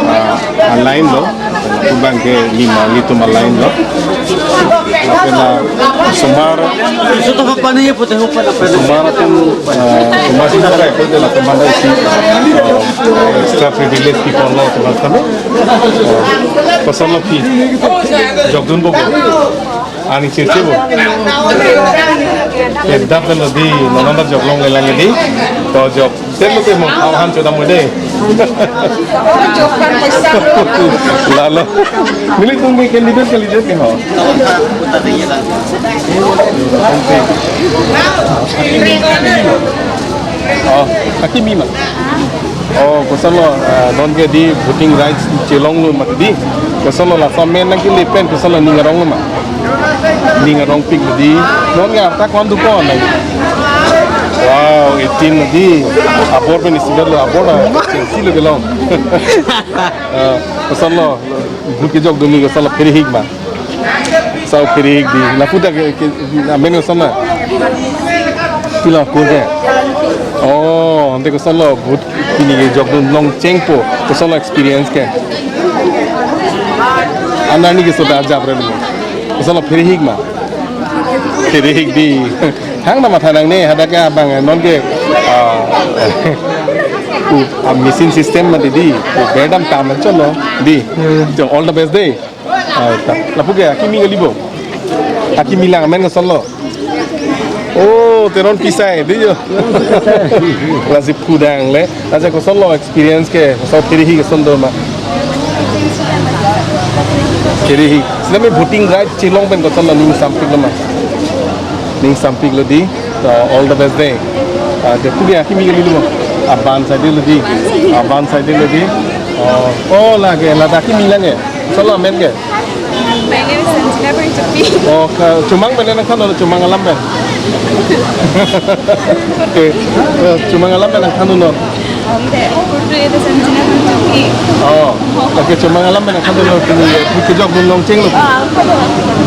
ah, a-line lo. Lapu abang ke nimarli atum a-line lo. Lapen la osomar, Sutu ka pani ye pute ho pa na pani. Osomar atum, ah, osomar si sarai ko de la osomar isi, ah, extra privilege kepon lo osomar kami. Ah, kosonlo phi. Jokdun bo bo. Aning chirche bo. Kedap lo di, non anta joklongle lang di. To jok. Tem lo tem mo, aw han chodam mo de. Lalo. Nelitum ke candidate ke lijat ke ho. Oh, akimi ma. Oh, kosonlo, ah, non ke di voting rights chelonglo ma di. Kosonlo laso amen nangkele pen kosonlo ning arong ma. Ning arongpik di. Non ke arta kon du kon nang. Wow, eighteen di. Abor pen isibat lo, abor na. Chengsi lo kelong. Ah, kosonlo, vote kejokdun ni kosonlo pherihik ma. Sau pherihik di. Lapu ta ke, ke, amen kosonlo. Pilo ko ke. Oh, ante kosonlo vote pini kejokdun longchengpo. Kosonlo experience ke. Anerni keso ta ajap re lo. Kosonlo pherihik ma. Pherihik di. Hang na matha nangne hadak ke abang non ke, ah, ku, ah, machine system ma di di. Ku berdam tam cholo di. So all the best de. Ah, ta. Lapu ke akimi kali bo. Akimi lang amen kosonlo. Oh, Teron Pisai, di jo. Lasi pudang le. Acha kosonlo experience ke, koson pherihik koson do ma. Pherihik. Sina me voting right chelong pen kosonlo ning sampik lo ma. Ning sampik lo di. To all the best de. Ah, de kubi akimi kali lo. Aban side lo di. Aban side lo di. Oh, oh lake, ladak akimi lang ke. Solo amen ke? My name is Sanjina Phangchopi. Oh, ka, chomang pen nangthan lo, chomang alam pen. Okay. Eh, chomang alam pen nangthan lo. Um, the Urdu is Sanjina Phangchopi. Oh, okay, chomang alam pen nangthan lo. Kini, eh, kejokdun longcheng lo. Ah,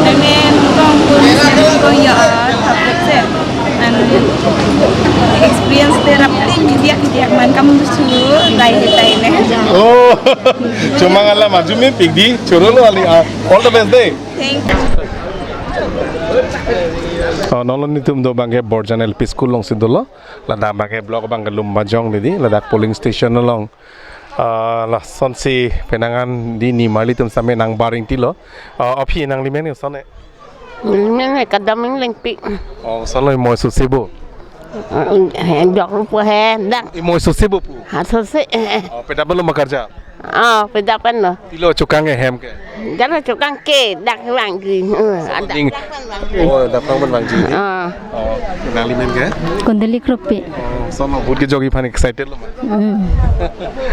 I mean, kong kun, kong ya, ah, subject se. And experience te rap te media ke dia man kam su rai hetai ne. Oh, chomang alam aju mepik di, choro lo ali, ah, all the best de. Thank you. Oh, non lo nelitum do abang ke Borjan L P School alongsi dolo. Ladak abang ke block abang ke Lumbajong di di, ladak polling station along. Ah, lasonsi penang an di nimarli atum same nangbar ingti lo. Ah, aphi nangli men koson e? Mene kadam inglengpi. Oh, solo moi so sebo. Dok rupo he, dak. Imoi so sebo pu. Ha so se. Oh, peda belo makarja. Oh, peda pen lo. Pilo chokang ke hem ke. Dak chokang ke, dak vangji. Ada. Ning. Oh, dak vangji. Ah. Oh, nangli men ke? Kondali Kropi. Oh, solo vote kejok aphan excited lo ma. Hmm.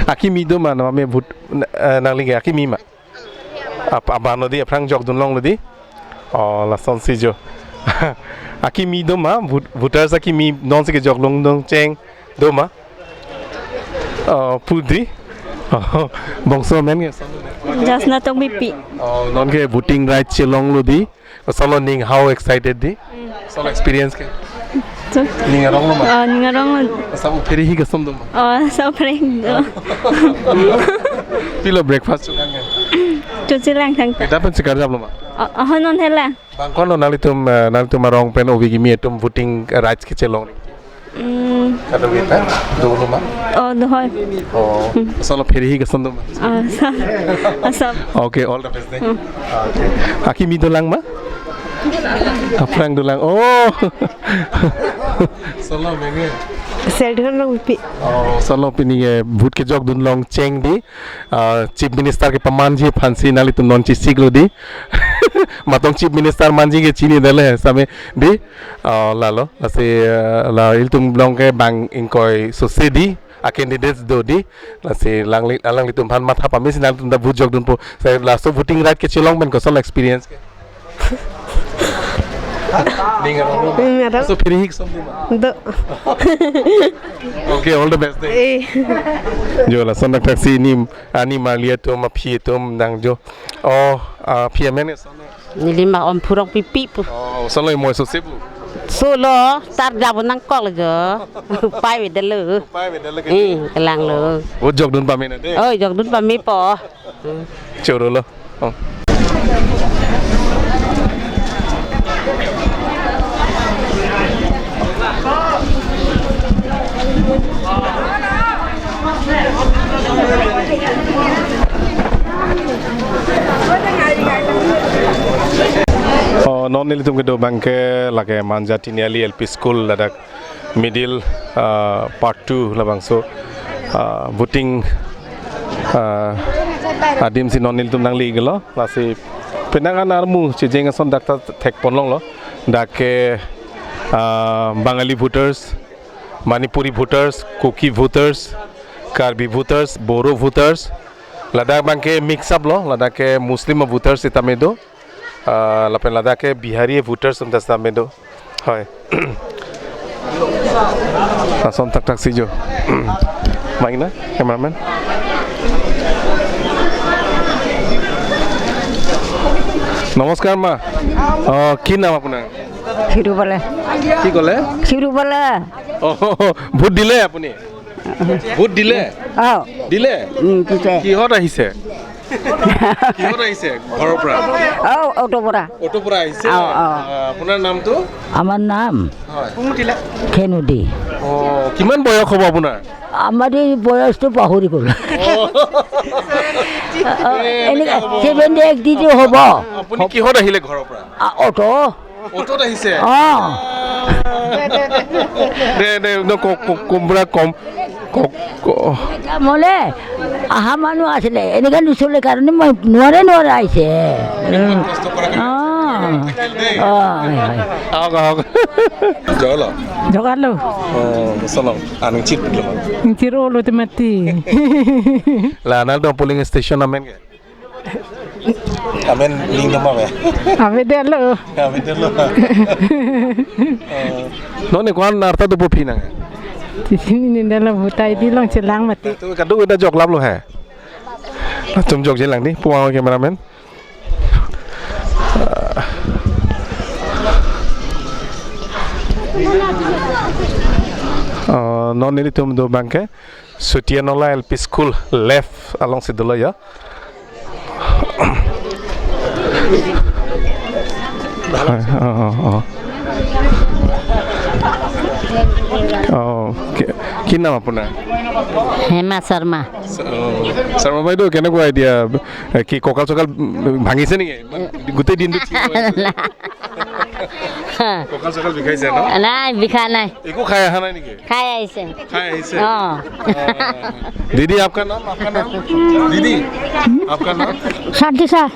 Akimi do ma, nama me vote, eh, nangli ke akimi ma. Ap-, abang lo di, aphrang jokdun longlo di. Oh, lasonsi jo. Akimi do ma, vote-, voters akimi nonsi kejok longdun cheng do ma. Oh, pu di. Oh, bangso men ke. Jasna Tokbipi. Oh, non ke voting right chelonglo di. Solo ning how excited di. Solo experience ke. So, ning arong lo ma? Oh, ning arong lo. Sa u pherihik koson do ma? Oh, sa u pherihik do. Pilo breakfast chokang ke? Choche lang thang. Peda pen si karjap lo ma? Oh, oh, non hela. Bang kono nanglitum, eh, nanglitum arong pen obi kimi atum voting rights kechelong. Hmm. Kado kita, do lo ma? Oh, do hoi. Oh, solo pherihik koson do ma? Ah, sa. Asap. Okay, all the best de. Hmm. Okay. Akimi dolang ma? Aphrang dolang. Oh. Solo menge. Selthon Rongpipi. Oh, solo pini ke vote kejokdun long cheng di. Ah, Chief Minister kepamanji aphansi nanglitum non chesiklo di. Matong Chief Minister manji ke chinidele same di. Ah, lalo, lasi, ah, la ilitum along ke bang ingkoi sose di. A candidates do di. Lasi alangli, alanglitum aphan matha pamesi nanglitum ta vote jokdunpo. Sai laso voting right kechelong pen koson experience ke? Ning arong lo. Ning arong. So, pini hik something ma? Do. Okay, all the best de. Eh. Jo, lason thakthak si ni, ani marli atum, aphi atum nangjo. Oh, ah, aphi amen ke son? Neli ma Omphurongpipi pu. Oh, solo imo sose pu. Solo, sar jabo nangkok lo jo. Pai avedetlo. Pai avedetlo ke? Eh, kelanglo. Oh, jokdun pame nang de? Oh, jokdun pamepo. Choro lo. Oh. Oh, non nelitum kedo abang ke lake Manja Tiniali L P School ladak middle, ah, part two labangso, ah, voting, ah, adim si non nelitum nangli gelo, lasi penang an armu chejeng ason dak ta thekpon longlo, dak ke, ah, Bangali voters, Manipuri voters, Kuki voters, Karbi voters, Boro voters, ladak abang ke mix up lo, ladak ke Muslim voters sitame do. Ah, lapen ladak ke Bihari voters atum ta sitame do. Hoi. Lason thakthak si jo. Main na, cameraman. নমস্কাৰ মা। অ, কি নাম আপোনাৰ? চিৰুবালা। কি ক'লে? চিৰুবালা। অ, ভোট দিলে আপুনি? ভোট দিলে? অ। দিলে? উম, দিছে। কিহত আহিছে? কিহত আহিছে? ঘৰৰ পৰা? অ, অটো পৰা। অটো পৰা আহিছে? অ, অ। আ, আপোনাৰ নামটো? আমাৰ নাম হয়। খেনুদি। অ, কিমান বয়স হ'ব আপোনাৰ? আমাৰ এই বয়সটো পাহৰি গ'ল। অ। অ, এ, এনেকে এনেকে হ'ব। ছেভেণ্টি এইট দি হ'ব। আপুনি কিহত আহিলে ঘৰৰ পৰা? আ, অটো। অটোত আহিছে? অ। দে, দে, ন, ক-, ক-, কোমৰা কম, ক-, ক-, মলে আহা মানুহ আছিলে, এনেকে নুচলে কাৰণে মই নোৱাৰে, নোৱাৰে আহিছে। ইমান কষ্ট কৰা কাৰণে। অ। দেই। অ, হয়, হয়। আহক, আহক। জগালো? জগালো। অ, চলক। Anung chit lo. Chit lo te mati. La, nang dong polling station amen ke? Amen ning doma be. Avedetlo. Avedetlo. Eh, non ne ko-an arta dopo phi nang? Sisi ni nindala butai di long chelang mati. Tu kadu kita jok lap lo hai. Latum jok chelang di, puang cameraman. Eh, non nelitum do abang ke Sutianola L P School left along si dolo ya. Oh, oh, oh. Oh, কি, কি নাম আপোনাৰ? হেমা শৰ্মা। চ-, অ, শৰ্মা বাইদেউ, কেনেকুৱা এতিয়া? এ, কি কঁকাল চকাল, উম, ভাঙিছে নেকি? ইমান গোটেই দিনটো থিয় হৈ আছে। না। কঁকাল চকাল বিষাইছে ন? নাই, বিষা নাই। একো খাই অহা নাই নেকি? খাই আহিছে। খাই আহিছে? অ। অ। दीदी, आपका नाम? आपका नाम? दीदी, आपका नाम? শান্তি শাহ।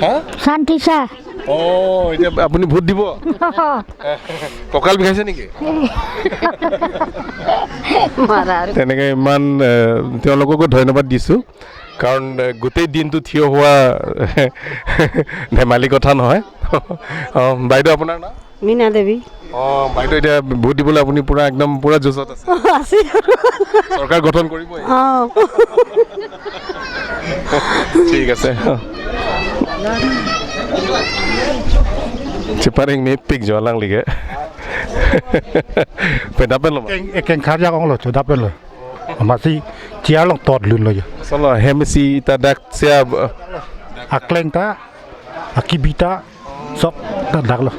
হা? শান্তি শাহ। অ, এতিয়া আপুনি ভোট দিব? কঁকাল বিষাইছে নেকি? মাৰা আৰু। তেনেকে ইমান, এ, তেওঁলোককো ধন্যবাদ দিছো। কাৰণ, এ, গোটেই দিনটো থিয় হোৱা ধেমালি কথা নহয়। অ, বাইদেউ, আপোনাৰ নাম? মীনা দেৱী। অ, বাইদেউ, এতিয়া ভোট দিবলৈ আপুনি পুৰা একদম পুৰা জোচত আছে? আছে আৰু। চৰকাৰ গঠন কৰিবই? অ। ঠিক আছে। অ। Cheparing mepik jo alang lige. Pedapen lo ma? Keng, keng kharjak ong lo, chodapen lo. Amatsi chair along tot lun lo jo. Solo hem si ta dak sia, uh, akleng ta, akibi ta, sok ta dak lo.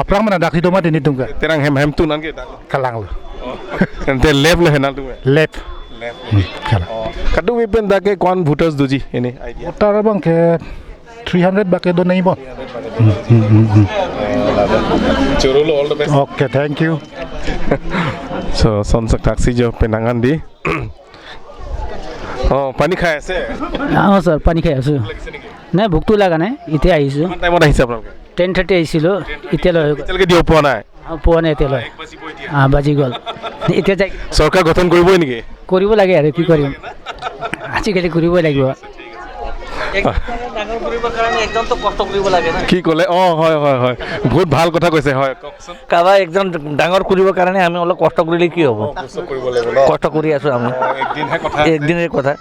Aphrang mana dak si do mati nelitum ke. Terang hem hem tu nang ke dak lo. Kalang lo. Oh. Ante left lo henang tu ke. Left. Left. Hmm, kalang. Oh. Kadokave pen dak ke ko-an voters doji ini idea? Voter abang ke three hundred bak ke do nai bon. Hmm, hmm, hmm, hmm. Choro lo, all the best. Okay, thank you. So, চনচক থাকছি যে পেনাঙান দি। অ, পানী খাই আছে? অ, ছাৰ, পানী খাই আছো। লাগিছে নেকি? নাই, ভোকটো লগা নাই, এতিয়া আহিছো। কিমান টাইমত আহিছে আপোনালোকে? টেন থাৰ্টি আহিছিলো, এতিয়ালৈ হৈ গ'ল। এতিয়ালৈকে দিব পোৱা নাই? অ, পোৱা নাই এতিয়ালৈ। এক বাজিব এতিয়া। অ, বাজি গ'ল। এতিয়া যাই চৰকাৰ গঠন কৰিবই নেকি? কৰিব লাগে আৰু, কি কৰিম? আজিকালি কৰিবই লাগিব। একজন ডাঙৰ কৰিবৰ কাৰণে একজনতো কষ্ট কৰিব লাগে না। কি ক'লে? অ, হয়, হয়, হয়, বহুত ভাল কথা কৈছে। হয়, কওকচোন। কাৰোবাৰ একজন ডাঙৰ কৰিবৰ কাৰণে আমি অলপ কষ্ট কৰিলে কি হ'ব? অ, কষ্ট কৰিব লাগিব ন? কষ্ট কৰি আছো আমি। অ, একদিনহে কথা আছে। একদিনৰে কথা।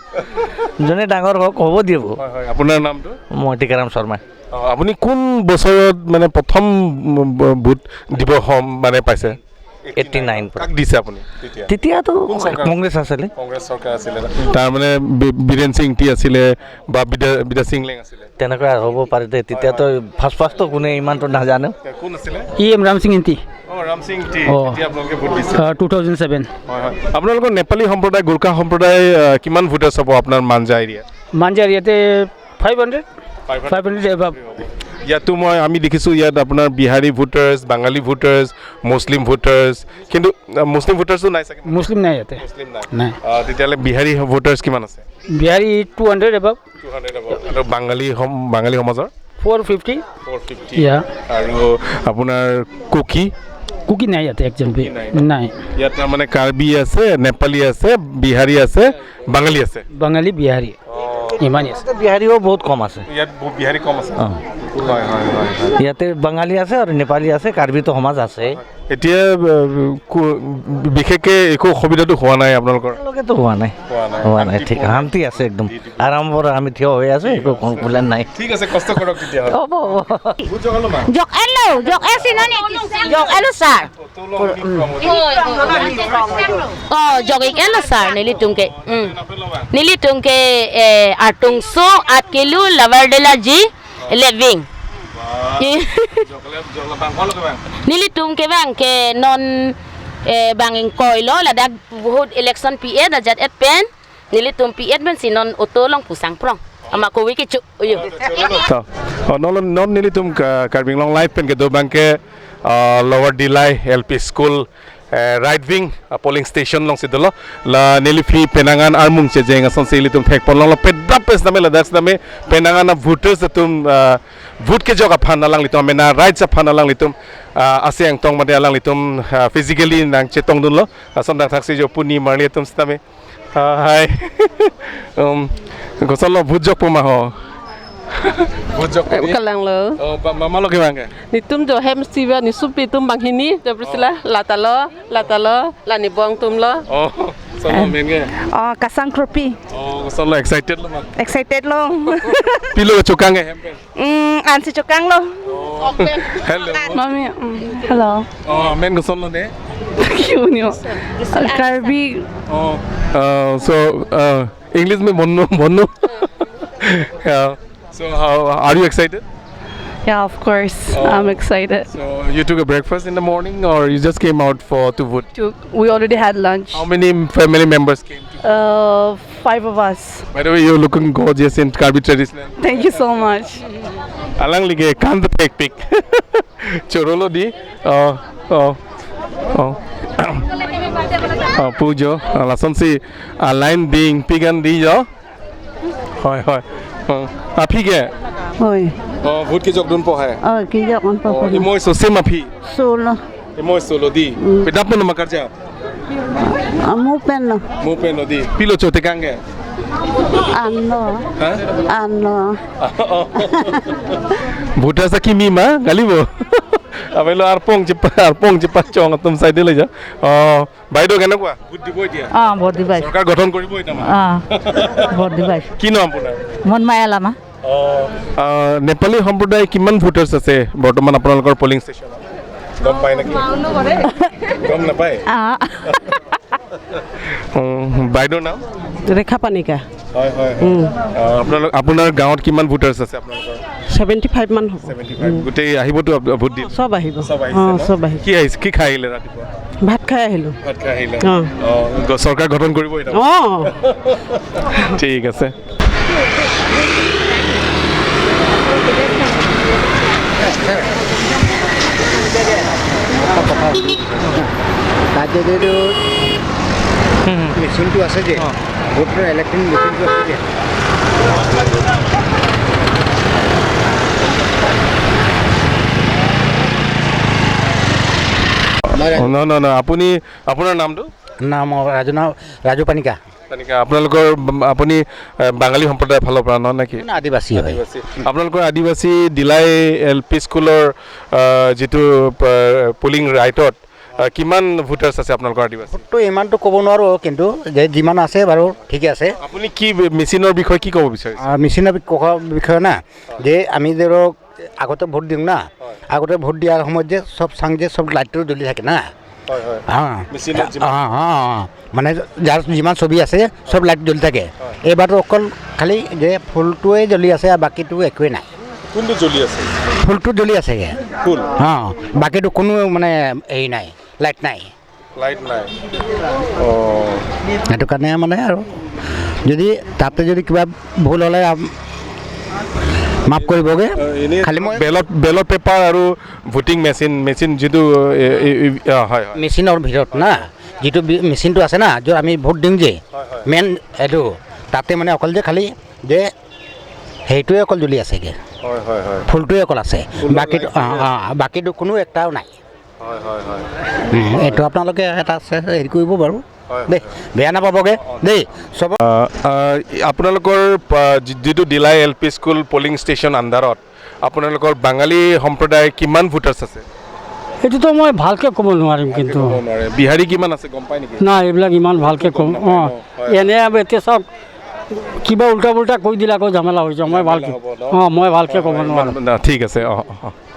যোনে ডাঙৰ হওক, হ'ব দিব। হয়, হয়, আপোনাৰ নামটো? মই টিকাৰাম শৰ্মা। অ, আপুনি কোন বছৰত মানে প্ৰথম, উম, ব-, ভোট দিব হম মানে পাইছে? Eighty nine. কাক দিছে আপুনি তেতিয়া? তেতিয়াতো কোন চৰকাৰ? কংগ্ৰেছ আছিলে। কংগ্ৰেছ চৰকাৰ আছিলে ন? তাৰমানে বি-, বীৰেন সিং ইংতি আছিলে বা বিদ্যা-, বিদ্যা সিং ইংলেং আছিলে? তেনেকুৱা হ'ব পাৰে দেই। তেতিয়াতো ফাৰ্ষ্ট ফাৰ্ষ্টতো কোনে ইমানটো নাজানে। কোন আছিলে? ই এম ৰাম সিং ইংতি। অ, ৰাম সিং ইংতি। অ। তেতিয়া আপোনালোকে ভোট দিছে? অ, টু থাউজেণ্ড ছেভেন। হয়, হয়। আপোনালোকৰ নেপালী সম্প্ৰদায়, গোৰ্খা সম্প্ৰদায়, আহ, কিমান ভোটাৰ্ছ হ'ব আপোনাৰ মাঞ্জা এৰিয়াত? মাঞ্জা এৰিয়াতে five hundred. Five hundred? Five hundred above. ইয়াতো মই, আমি দেখিছো ইয়াত আপোনাৰ বিহাৰী ভোটাৰ্ছ, বাঙালী ভোটাৰ্ছ, মুছলিম ভোটাৰ্ছ, কিন্তু, আহ, মুছলিম ভোটাৰ্ছো নাই চাগে? মুছলিম নাই ইয়াতে। মুছলিম নাই। নাই। আহ, তেতিয়াহ'লে বিহাৰী ভোটাৰ্ছ কিমান আছে? Bihari two hundred above. Two hundred above. আৰু বাঙালী সম-, বাঙালী সমাজৰ? Four fifty. Four fifty. Yeah. আৰু আপোনাৰ কুকি? কুকি নাই ইয়াতে একজন বি-, কুকি নাই। নাই। ইয়াত তাৰমানে কাৰ্বি আছে, নেপালী আছে, বিহাৰী আছে, বাঙালী আছে। বাঙালী, বিহাৰী। অ। ইমানেই আছে। ইয়াতে বিহাৰীও বহুত কম আছে। ইয়াত ব-, বিহাৰী কম আছে। অ। হয়, হয়, হয়, হয়। ইয়াতে বাঙালী আছে আৰু নেপালী আছে, কাৰ্বিতো সমাজ আছে। এতিয়া, আহ, কো-, বিশেষকে একো অসুবিধাটো হোৱা নাই আপোনালোকৰ? এতিয়ালৈকেতো হোৱা নাই। হোৱা নাই। হোৱা নাই, শান্তিপূৰ্ণ। ঠিক, শান্তি আছে একদম। আৰাম পৰা আমি থিয় হৈ আছো, একো কমপ্লেইন নাই। ঠিক আছে, কষ্ট কৰক তেতিয়াহ'লে। হ'ব, হ'ব। Jok elo, jok esi nani, jok elo sir. Oh, jok ik elo sir, nelitum ke. Hmm. Nelitum ke, eh, Artungsong, Atkelu, Lower Delaji, Lebeng. Nelitum ke bang ke non, eh, bang ingkoi lo, ladak vote election pi-et ajat-et pen. Nelitum pi-et pensi non auto along pusang prong. Amat kove kecho, oyo. To. Oh, non, non nelitum Ka-, Karbi Anglong Live pen kedo bang ke, ah, Lower Dillai L P School, eh, right wing, ah, polling station alongsi dolo. La neliphi penangan armung chejeng asonsi ilitum thekpon longlo, pedap pes name ladak name penangan a voters atum, ah, vote kejok aphan alanglitum, mena rights aphan alanglitum, ah, ase angtong mate alanglitum, ah, physically nangchetongdunlo. Lason dak thaksi jo puni marli atum sitame. Ah, hi. Um, kosonlo, vote jokpo ma ho? Vote jokpo di? Kalanglo. Oh, ba-, mama lo kevang ke? Netum jo hem siva nesupi atum banghini, jo prisila, oh, latalo, latalo, la nebong atum lo. Oh, kosonlo, eh, men ke? Oh, Kasang Kropi. Oh, kosonlo, excited lo ma? Excited lo. Pilo chokang ke hem pen? Mm, ansi chokanglo. Oh. Hello. Mami, mm, hello. Oh, men kosonlo de? Kyun yo? Karbi. Oh, uh, so, uh, English mein bonno, bonno. Yeah. So, how, are you excited? Yeah, of course. Oh. I'm excited. So, you took a breakfast in the morning, or you just came out for to vote? To, we already had lunch. How many family members came to? Uh, five of us. By the way, you're looking gorgeous in Karbi traditional. Thank you so much. Alangli ke kan the pek pek. Chorolo di. Oh, oh, oh. Oh, pujo. Ah, lasonsi, ah, line ding pigan di jo. Hoi, hoi. Oh. Aphi ke? Hoi. Oh, vote kejokdunpo hai. Oh, kejokdunpo. Oh, imo iso same aphi? Solo. Imo iso lo di. Mm. Pedap no makarja? Ah, mo pen lo. Mo pen lo di. Pilo chotekang ke? Anlo. Ha? Anlo. Vote asa kimi ma, kali bo. Abelo arpong chepa, arpong chepa chong atum side le ja. Oh, বাইদেউ কেনেকুৱা? ভোট দিব এতিয়া? অ, ভোট দিব আহিছো। চৰকাৰ গঠন কৰিব এতিয়া মানে? অ, ভোট দিব আহিছো। কি নাম আপোনাৰ? মনমায়া লামা। অ, আহ, নেপালী সম্প্ৰদায় কিমান ভোটাৰ্ছ আছে বৰ্তমান আপোনালোকৰ পলিং ষ্টেচনত? গম পায় নেকি? গম নাপায়? অ। উম, বাইদেউৰ নাম? ৰেখা পানিকা। হয়, হয়, হয়। উম। আহ, আপোনালোক, আপোনাৰ গাঁৱত কিমান ভোটাৰ্ছ আছে আপোনালোকৰ? ছেভেণ্টি ফাইভ মান হ'ব। Seventy five. উম। গোটেই আহিবতো আপ-, ভোট দি? চব আহিব। চব আহিছে অ, ন? চব আহিব। কি আহিছে, কি খাই আহিলে ৰাতিপুৱা? ভাত খাই আহিলো। ভাত খাই আহিলে? অ। অ, গ-, চৰকাৰ গঠন কৰিব এতিয়া? অ। ঠিক আছে। এটা কথা হ'ল, তাত যদি এইটো হুম, হুম। মেচিনটো আছে যে, অ। ভোটৰ ইলেকশ্যন মেচিনটো আছে যে, মই অ, নহয়, নহয়, নহয়। আপুনি, আপোনাৰ নামটো? নাম ৰাজু, নাম ৰাজু পানিকা। তেনেকে আপোনালোকৰ, উম, আপুনি, এ, বাঙালী সম্প্ৰদায়ৰ ফালৰ পৰা ন নেকি? মানে আদিবাসী হয়। আদিবাসী। আপোনালোকৰ আদিবাসী ডিলাই এল পি স্কুলৰ, আ, যিটো, আ, পলিং ৰাইটত, আ, কিমান ভোটাৰ্ছ আছে আপোনালোকৰ আদিবাসী? তো ইমানটো ক'ব নোৱাৰোঁ, কিন্তু যে যিমান আছে বাৰু ঠিকে আছে। আপুনি কি বি-, মেচিনৰ বিষয়ে কি ক'ব বিচাৰিছে? আ, মেচিনৰ বি-, ক-, বিষয়ে না, যে আমি ধৰক আগতে ভোট দিওঁ না, হয়। আগতে ভোট দিয়াৰ সময়ত যে চব চাং যে চব লাইটটো জ্বলি থাকে না। হয়, হয়। অ। মেচিনত যিমান অ, অ, অ। মানে যাৰ যিমান ছবি আছে, চব লাইট জ্বলি থাকে। হয়। এইবাৰতো অকল খালি যে ফুলটোৱে জ্বলি আছে, আৰু বাকীটো একোৱেই নাই। কোনটো জ্বলি আছে? ফুলটো জ্বলি আছে। ফুল? অ, বাকীটো কোনো মানে হেৰি নাই, লাইট নাই। লাইট নাই। অ। সেইটো কাৰণে মানে আৰু যদি তাতে যদি কিবা ভুল হ'লে আম-, মাফ কৰিবগে। অ, এনেই খালি মই বেলট, বেলট পেপাৰ আৰু ভোটিং মেচিন, মেচিন যিটো, এ, এ, এ, অ, হয়, হয়। মেচিনৰ ভিতৰত না, যিটো বি-, মেচিনটো আছে না, য'ত আমি ভোট দিওঁ যে, হয়, হয়। মেইন এইটো, তাতে মানে অকল যে খালি যে সেইটোৱে অকল জ্বলি আছেগে। হয়, হয়, হয়। ফুলটোৱে অকল আছে। ফুলৰ বাকীটো, লাইটটোৱে অ, আছে। অ, বাকীটো কোনো একটাও নাই। হয়, হয়, হয়। উম, এইটো আপোনালোকে এটা চে-, হেৰি কৰিব বাৰু। হয়, দেই, হয়। বেয়া নাপাবগে। অ, অ। দেই, চব আ, আ, আপোনালোকৰ, আ, যি-, যিটো Dilai L P school polling station আণ্ডাৰত আপোনালোকৰ বাঙালী সম্প্ৰদায় কিমান ভোটাৰ্ছ আছে? এইটোতো মই ভালকে ক'ব নোৱাৰিম, ভালকে কিন্তু ক'ব নোৱাৰে। বিহাৰী কিমান আছে, গম পায় নেকি? নাই, এইবিলাক ইমান ভালকে গম ক'ব, নাপায় অ। ন? হয়, হয়। এনে আৰু এতিয়া চাওক, কিবা উল্টা পুল্টা কৈ দিলে আকৌ ঝামেলা হৈ যায়। মই ঝামেলা ভালকে, হ'ব ন? অ, মই ভালকে হয়, ক'ব হয়, ইমান, নোৱাৰিম। না, ঠিক আছে, অ, অ, অ।